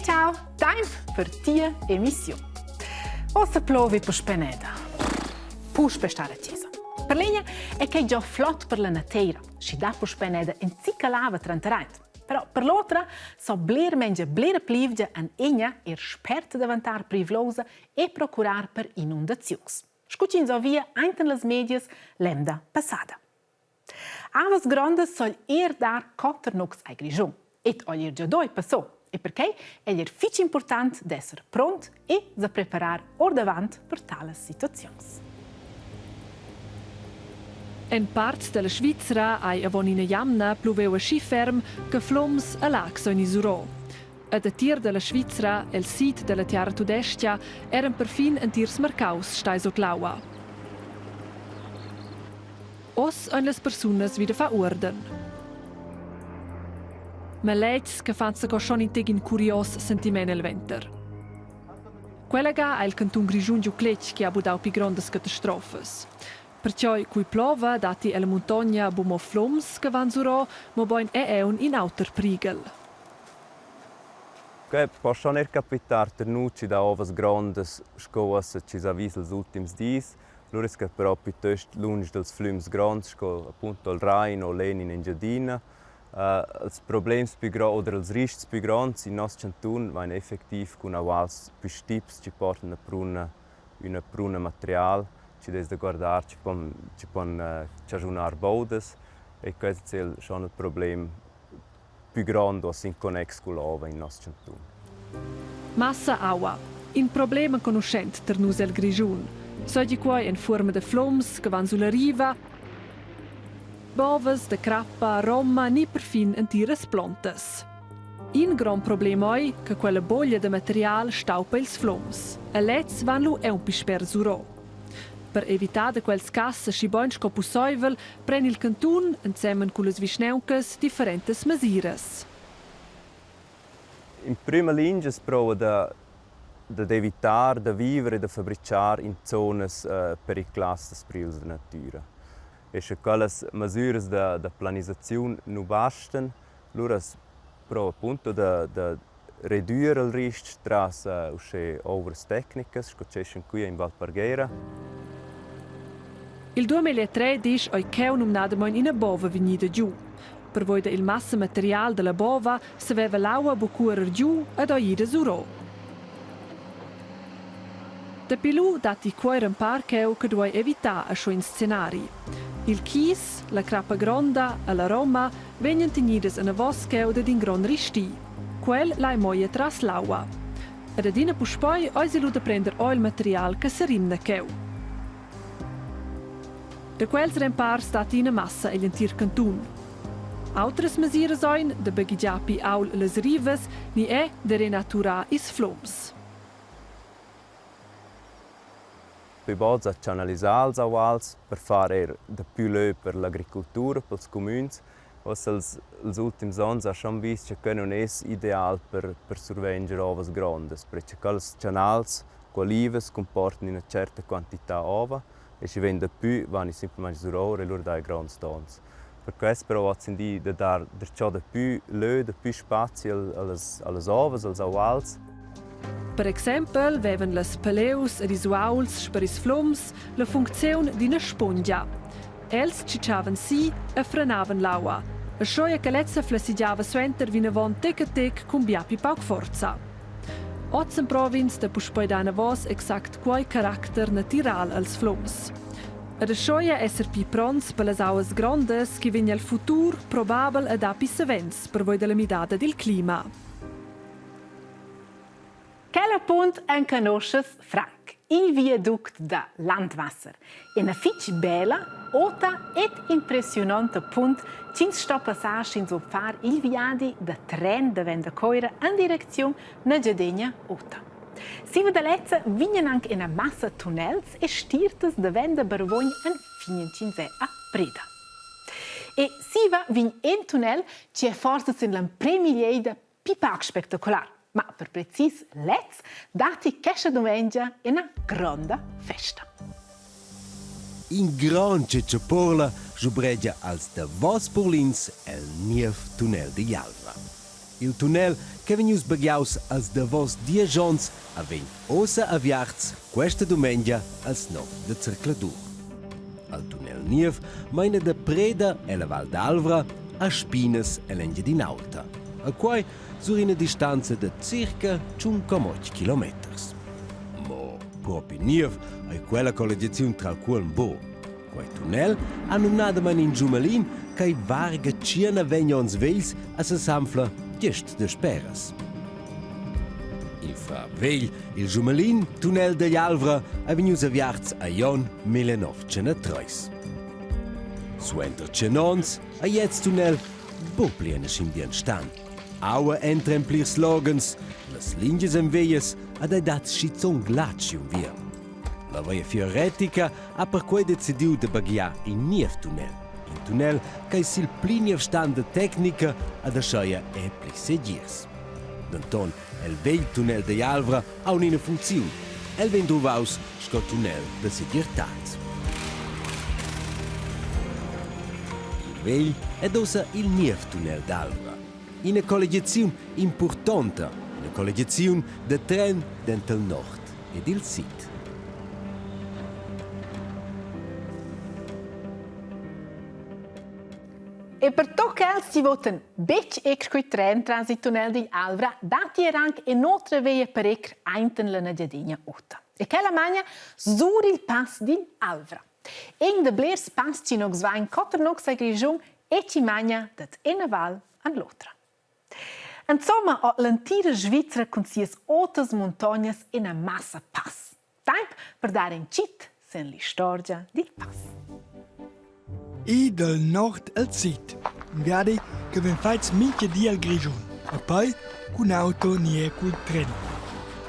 ciao, temp per tia emissiun. Ossa plovi puspè neda. Puspè stare a chiesa. Per l'egna è quai già flot per la nateira, schi dà puspè neda in zica lava tranter Però per l'otra so bler mengia blera plievgia an egna er spert davantar privlosa e procurar per inundaziuns. Scu ch'ins ho via ainten las medias l'emda passada. Avas grondas soll er dar quatter nocs ai Grischun. Ed ogl er già doi passò. E perquei è er fitg important d'esser pront e da preparar ordavant per talas situaziuns. En parts dalla Svizra ei avon ina jamna pluveu aschi ferm che flums e lags ein isurò. E datier dalla Svizra, el sid dalla tiara tudestga, eran perfin entirs marcaus stai sut l'aua. Oz ein las persunas vida far uorden. Maletgs che fan zaco schon in tec in curios sentiment el venter. Quella ga ha il cantun Grischun giu cletg che ha budau pli grondas catastrofas. Perciò cui plova datti ella muntogna bu mo flums che van surò, mobein è aunc in auter prighel. Quai po schon eir capitar tar nus chi dà ovas grondas sco uossa chi s'ha vis ils ultims dis. Lura es que però pütöst lunsch dals flüms gronds sco appunto il Rain o l'En in Engiadina. Ils problems pü gronds oder ils ristgs pü gronds in nos chantun vain effectiv cun auals pü stips chi portan a pruna üna pruna material chi'd es da guardar chi pon chi pon chaschunar boudas e quest es schon il problem pü grond uossa in connex cull'ova in nos chantun. Massa aua. In problem enconuschent tar nus el Grischun. Seigi quai en fuorma da flums che van sulla riva, bovas da crappa, roma ni perfin entiras plontas. In grond problem ei che quella boglia da material staupa ils flums e lezs van lu aunc pli sper surò. Per evitar da quels cass aschi bein sco pusseivel pren il cantun ensemen cullas vischnauncas differentas mesiras. In prüma lingia as prouva da dad evitar da viver e da fabrichar in zonas periclas dals privels da natüra. E sche quellas masüras da da planisaziun nu bastan, lura as prouva appunto da da redüer il ristg tras uschè ouvras tecnicas sco tschechan quia in Val Parghera. Il 2013 ei cheu numnadamein ina bova vegnida giu. Pervoi da il massa material dalla bova saveva l'aua buc cuorer giu ed ei ida surò. Dapi lu datti quei rempar cheu che duei evitar aschi in scenari. Il chis, la crappa gronda e la roma vegnan tenidas anavos cheu dad in grond risti. Quel lai mo ir tras l'aua. Ed adina puspei eisi lu da prender ora il material che serimna cheu. Da quels rempars datti ina massa egl entir cantun. Autras mesiras ein da baghegiar pli aul las rivas ni è da renaturar ils flums. Pü bod s'ha chanalisà ils auals per far eir dapü lö per l'agricultura, pels cumüns. Uossa ils ils ultims ons ha schon vis cha que nun es ideal per per survegnir ovas grondas, perche quels chanals gualivas cumportan üna tscherta quantità ova e schi vegn dapü vani simplamaing suroura e lura daja gronds dons. Per quest però hozindi da dar darcheu dapü lö, dapü spazi allas allas ovas, als auals. Per exempel vevan las paleus ed ils uauls sper ils flums la funcziun d'ina spungia. Els tschitschavan si e frenavan l'aua, aschia che lezza flessigiava suenter vinavon tec a tec cun bia pli pauc forza. Oz emprov'ins da puspei dar anavos exact quei caracter natiral als flums. Ed aschia esser pli pronts per las auas grondas che vegn el futur probabel a dapi savens pervoi dalla midada dil clima. Quel appunt enconuschas franc, il viaduct da Landwasser. Ina fitg bella, ota ed impressiunonta punt ch'ins sto passar sch'ins vul far il viadi da tren davent da Coira en direcziun Nagiadegna Ota. Siva da lezza vignan anc ina massa tunnels e stirtas davent da Barvogn enfin ch'ins è a Preda. E siva vign en tunnel che è forsa sin l'emprema da Pi pauc spectacular, ma per precis lez datti questa dumengia ina gronda festa. In grond tschetschapurla sbregia als davos purlins el niev tunnel de Jalva. Il tunnel che vegnius baghiaus als davos diesch onns a vegn ussa aviarts questa dumengia als nov de zercladur. Al tunnel niev meina da Preda ella Val d'Alvra a Spinas ell'Engiadin'Aulta. A quei sur ina distanza da circa 5,8 kilometers. Mo propi niev ei quella colligiaziun tra il cuolm bo. Quei tunnel ha numnadamein in giumelin ch'ei varga tschient vegn onns vegls e sesanfla gest dasperas. Il fra vegl, il giumelin, tunnel degl Alvra, ei vegnius aviarts agl onn 1903. Suenter tschien onns ei gliez tunnel buc pli en in bien stan. Aua entra en plirs loghens, las lingias ein veglias ed ei dat schizun glatsch unviern. La Viafier retica ha perquei decidiu da baghiar in niev tunnel. In tunnel ch'ei sil pli niev stan da tecnica ed ascheia è pli segirs. Denton el vegl tunnel da Jalvra ha ina funcziun. El vegn druvaus sco tunnel da segirtad. Il vegl ed ussa il niev tunnel d'Alvra. Ina colligiaziun impurtonta, ina colligiaziun da tren denter il nord ed il sid. E per tocc els chi votan betg ecr quei tren tras il tunnel digl Alvra, datti er anc in'otra veia per ecr ainten la Engiadina Ota. E quella magna sur il pass digl Alvra. Egn da blers pass chi nox vain cotter nox a Grischun e chi magna dad ena val an l'otra. Insomma ho l'entira Svizra cun sias otas muntognas ina massa pass. Temp per dar in tschit sen l'istorgia dil pass. I dal nord al sid. In viadi che vegn fatg mintga di al Grischun e poi cun auto ni er cul tren.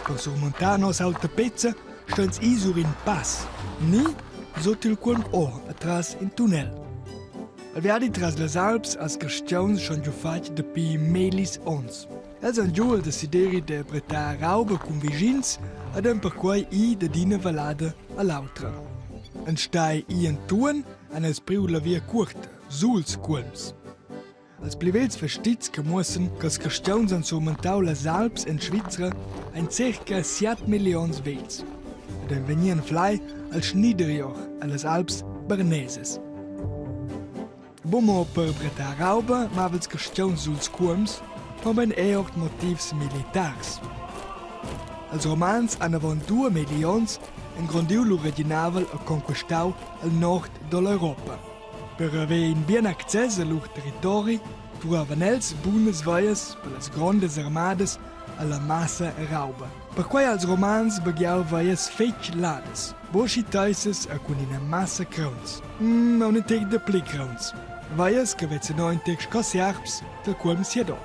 Per surmuntar nossa auta pezza stans ir sur in pass ni sut il cuolm or atras in tunnel. Il viadi tras las Alps has carstgauns schon giu fatg dapi mellis onns. Els han giu il desideri da brettar rauba cun vischins ed han perquei i dad ina vallada a l'autra. Enstagl ir entuorn han els priu la via cuorta, suls cuolms. Els pli vegls fastizs che muossan ch'els carstgauns han surmuntau las Alps en Svizra ein circa siat millions vegls ed ein vegni anflai al Schniederjoch ellas Alps bernesas. Buc mo per brettar rauba mava ils carstgauns suls cuolms, mobein era ord motivs militars. Els Romans han avon duamilli onns engrondiu lur reginavel e conquistau il nord dall'Europa. Per haver in bien access a lur territori duvravan els bunas vias per las grondas armadas alla massa rauba. Perquei als Romans baghiau vias fetg ladas, buc schi teissas e cun ina massa crauns. Mm, aunc in tec da pli crauns. Vias che vezzan in tec sco siarps dal cuolm siador.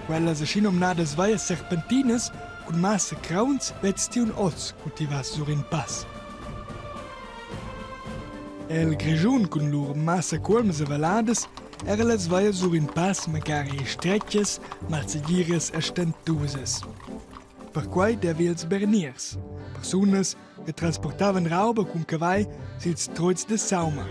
Quellas aschi nomnadas vias serpentinas cun massa crauns vez ti un oz cu ti vas sur in pass. El Grischun cun lur massa cuolms e valladas era las vias sur in pass magari stretgas, malsegiras e stentusas. Perquai devi els berniers, persunas che transportavan rauba cun cavagl sils troits de sauma,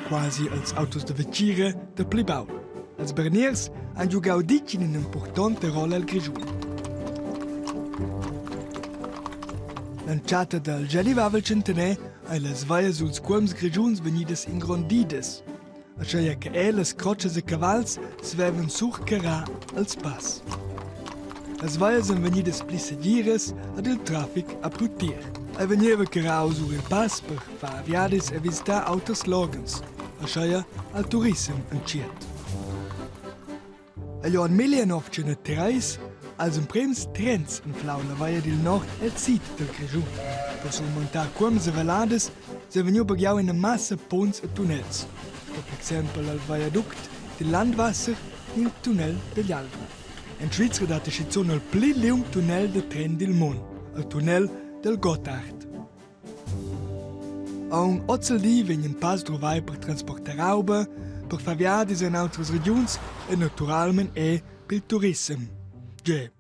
quasi als autos da vitgira da pli baul. Els berniers han giugau ditg in'impurtonta rolla el Grischun. L'entschatta dal gelivavel tschentaner ein las vallas suls cuolms grischuns vegnidas ingrondidas, aschia che er las crotschas e cavals savevan surcarrar els pass. Las vallas ein vegnidas pli segiras ed il traffic a prutir. Ei vegneva carrau sur il pass per far viadis e visitar auters loghens, aschia al turissem entschiet. Egl onn 1903 als emprems trens anflau la Vaia dil Nord el sid dil Grischun. Per surmuntar cuolms e valladas sei vegniu baghiau ina massa punts e tunnels, sco per exempel al viaduct dil Landwasser ni il tunnel degl Alvra. En Svizra dat ei schizun il pli liung tunnel da tren dil mund, il tunnel del Gotthard. Aunc ozildi vegnan pass druvai per transportar rauba, per far viadis en autras regiuns e naturalmein era pil turissem. Gie,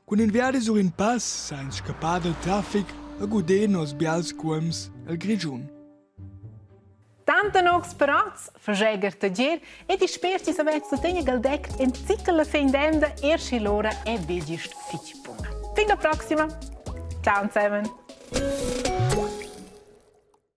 cun in viadi sur in pass sa ins scappar dal traffic e guder nos bials cuolms el Grischun. Tanta nox per oz, fageger tagier ed i sper ti savets tuttegna galdec en zichel la fin d'emda er schi l'ora è be gist fitg buna. Fin la proxima. Ciao zusammen.